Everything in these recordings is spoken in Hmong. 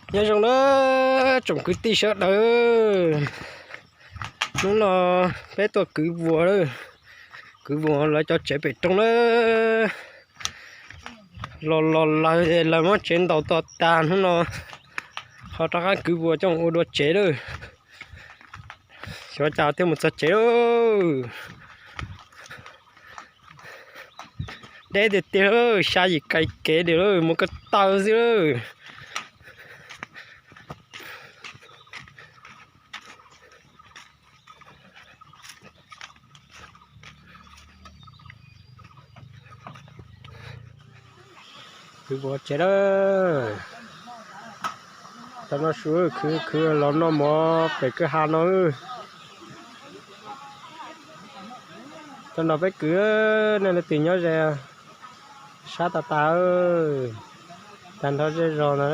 Nyob zoo na tsoom kwv tij sawv daws, hnub no peb tuaj kwv vuas lawm, kwv vuas lawv cov tsev pem roob na. Los los lawm, lawv muab tsev ntaus tag, hnub no ho rov qab kwv vuas coj mus ua dua tsev lawm. Xyov cas thiaj mus txog tsev lawm. Deb tiag tiag, xya yim kais kev li lawm, mus ko taw xwb lawm. Kwv vuas tsev lawm. Tam no su khwv khwv los noj mov pem kwj ha no. Tam no peb kwv, nej leej twg nyob ze, sab tas tas, tag nrho zej zos no.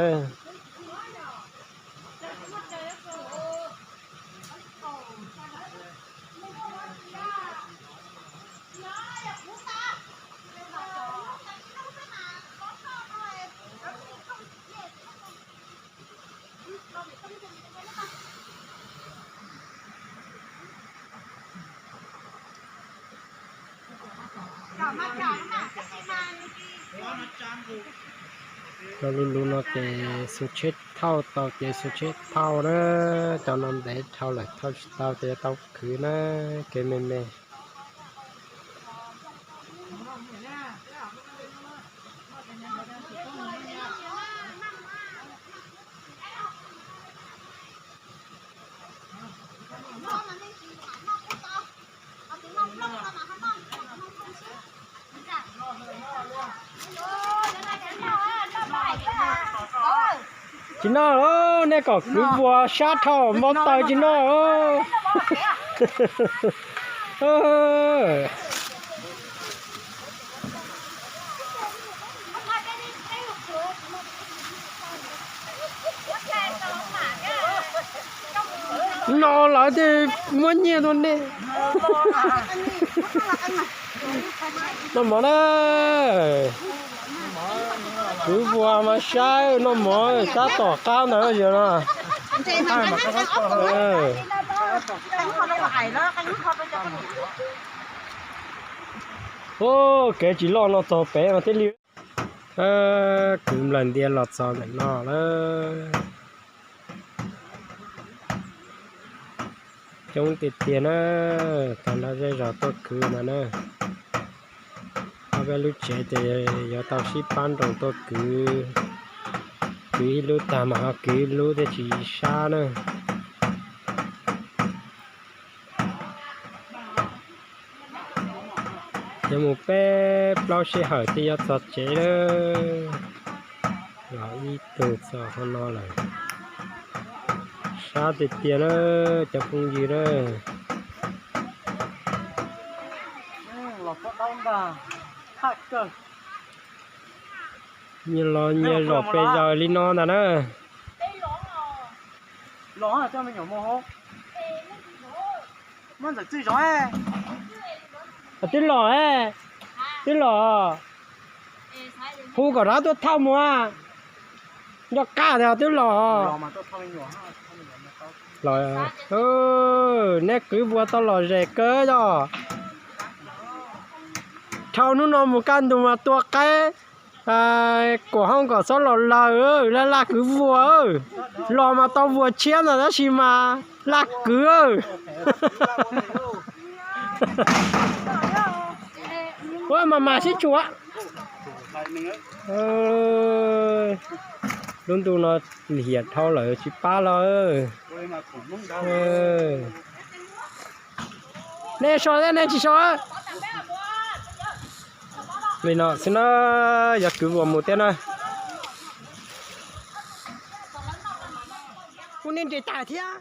Lo lus lus no ces xu tsheb thauj tau ces xu tsheb thauj na, cov no ntev dhau lawm thauj tsis tau ces tau khwv na, kev me me. Tsis noj, nej kom kwv vuas sab dhau npau taws tsis noj. No lawv thiaj muab nyiaj tuaj nej. Noj mov na. Kwv vuas mas saib noj mov tab tom qab ntawd yog no. Ua kev tsis loj no txog pem mas thiaj li. Kwv nplawg ntias los txog ntawm no lawm. Coob tiag tiag na, tag nrho zej zos tuaj kwv no na. Ob peb lub tsev ces yuav tau sib pab nroos tuaj kwv. Kwv ib lub tag mas ho kwv ib lub thiaj tsis sab na. Yuav mus peb plaub sij hawm thiaj yuav txog tsev lawm. Los ib tug txog qhov no lawm. Sab tiag tiag na cov phooj ywg na. Nyias los nyias zom pes zaws li no ntag na. Twb los, twb los, hu kom rov tuaj thauj mus. Nco qab tias twb los. Los, neb kwv vuas tau lom zem kawg yog. Dhau hnub no mus kaj ntug mas tua qaib, kuam hoob kom txhob los lawm, laj laj kwv vuas. Los mas tau vuas tshiab ntag tab sis mas laj kwv. Ua mas mas sib tshuam. Lub ntuj no hiam dhau lawm tsis pab lawm. Nej so thiab nej tsis so? Li no xwb na, yog kwv vuas mus thiab na. Kuv niaj nres tag thiab.